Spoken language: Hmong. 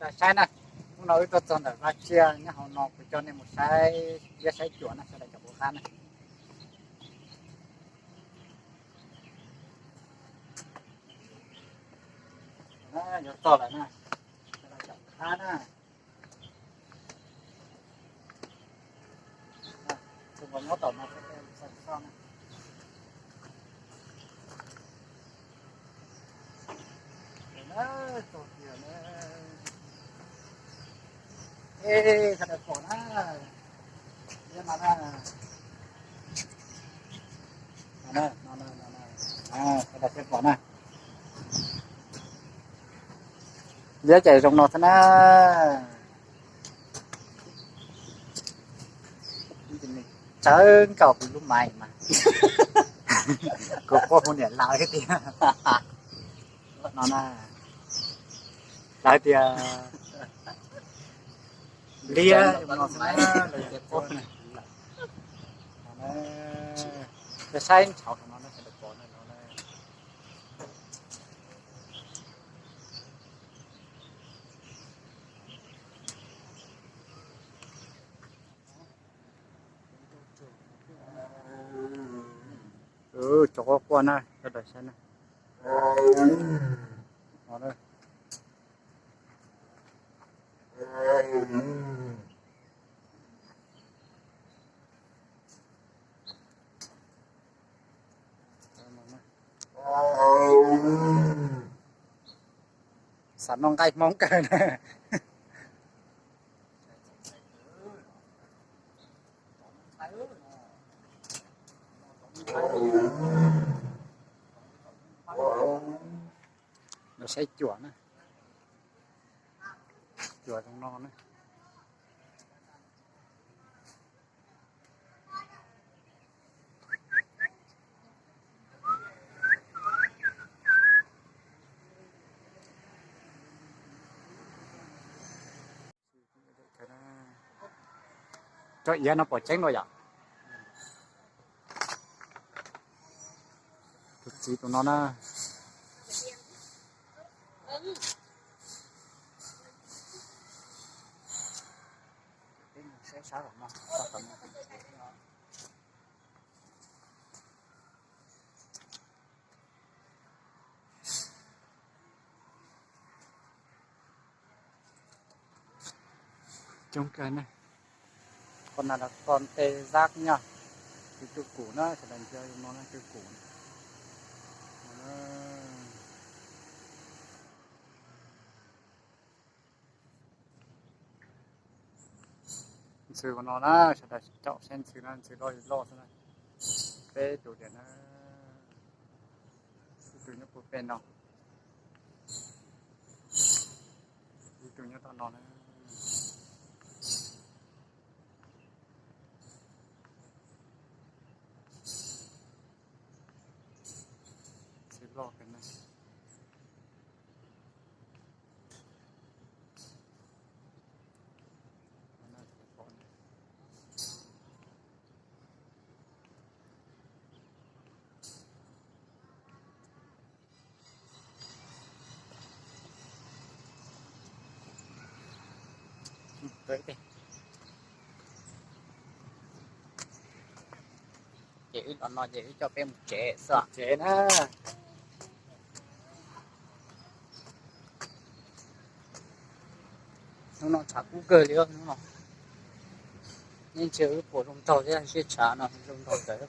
Saib na, hnub no wb tuaj txog ntawm vaj tsiaj nyob hauv no, kuv coj nej mus saib liab saib cuam na sawv daws cov pov qab na. Yuav txog lawm na, sawv daws cov qab na. Tus nyob tom no, sawv daws pom na, liab no na, sawv daws thiaj pom na. Liab ces zoo no xwb na. Tsawv nkaus kuv lub mais mas kuv quaj hu niam lawv thiab tiag. No na, lawv tias liab no xwb na, lawv tias quaj na. Saib ntshauv no na, sawv daws pom na no na. Cov quaj quaj na, sawv daws saib na. Xav noj nqaij Hmoob kawg na. Los saib cuam na, cuam zoo no na. Cov iav no pom tseeb dua yom. Tus txiv tus no na. Coob kawg na. Qhov no yog con tê giác nyob, cw kum na, sawv daws ntsia no cw kum. Ntxhw no na, sawv daws caum saib ntxhw na, ntxhw loj loj xwb na. Peb tus tias na, ib tug nyob puag pem no, ib tug nyob tom no na. Ntxhw loj kawg na. Ces wb los no ces wb coj peb mus tsev xwb. Tsev na. Hnub no tshav kub kawg li hnub no. Yeej tsis pom zoo nraug thiab, siab tshav no zoo nraug ntawd.